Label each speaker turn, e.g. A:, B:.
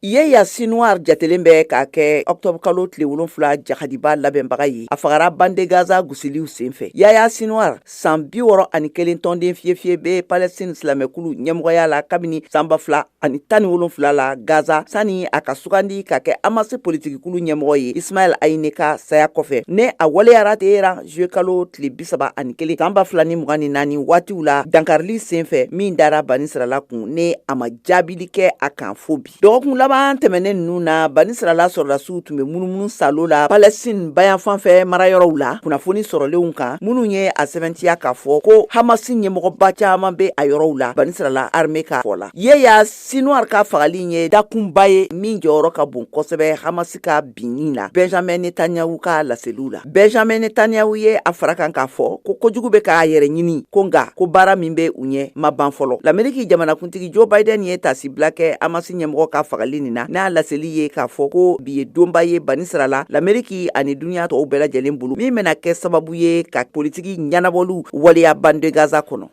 A: Yaya Sinwar jatelen bɛ k'a kɛ octobre kalo tile 7 jahadiba labɛnbaga ye. A fagara bande Gaza gosiliw senfɛ. Yaya Sinwar, san 61, tɔnden fiyefiye bɛ Palestine silamɛkulu ɲɛmɔgɔya la kabini san 2017 la Gaza, sani a ka sugandi ka kɛ Hamas politikikulu ɲɛmɔgɔ ye Ismail Haniyeh ka saya kɔfɛ, ne a waleyara Teheran juillet kalo tile 31 san 2024 waatiw la, dankarili senfɛ min dara Banisirala kun, ne a ma jaabili kɛ a kan fo bi. Dɔgɔkun laban tɛmɛnen ninnu na, Banisirala sɔrɔdasiw tun bɛ munumunu salo la Palestine bayanfan fɛ marayɔrɔw la, kunnafoni sɔrɔlenw kan minnu ye a sɛbɛntiya k'a fɔ ko Hamasi ɲɛmɔgɔba caman bɛ a yɔrɔw la. Banisirala armée ka fɔ la, Yaya Sinwar ka fagali ye dakunba ye min jɔyɔrɔ ka bon kosɛbɛ Hamasi ka binni na, Benjamin Netanyahu ka laseliw la. Benjamin Netanyahu ye a fara kan k'a fɔ ko kojugu bɛ k'a yɛrɛ ɲini, ko nka ko baara min bɛ u ɲɛ ma ban fɔlɔ. Lameriki jamanakuntigi Joe Biden ye tasibila kɛ Hamasi ɲɛmɔgɔ ka fagali nin na, n'a laseli ye k'a fɔ ko bi ye donba ye Banisirala, Lameriki ani duniɲa tɔw bɛɛ lajɛlen bolo, min bɛna kɛ sababu ye ka politiki ɲɛnabɔliw waleya bande Gaza kɔnɔ.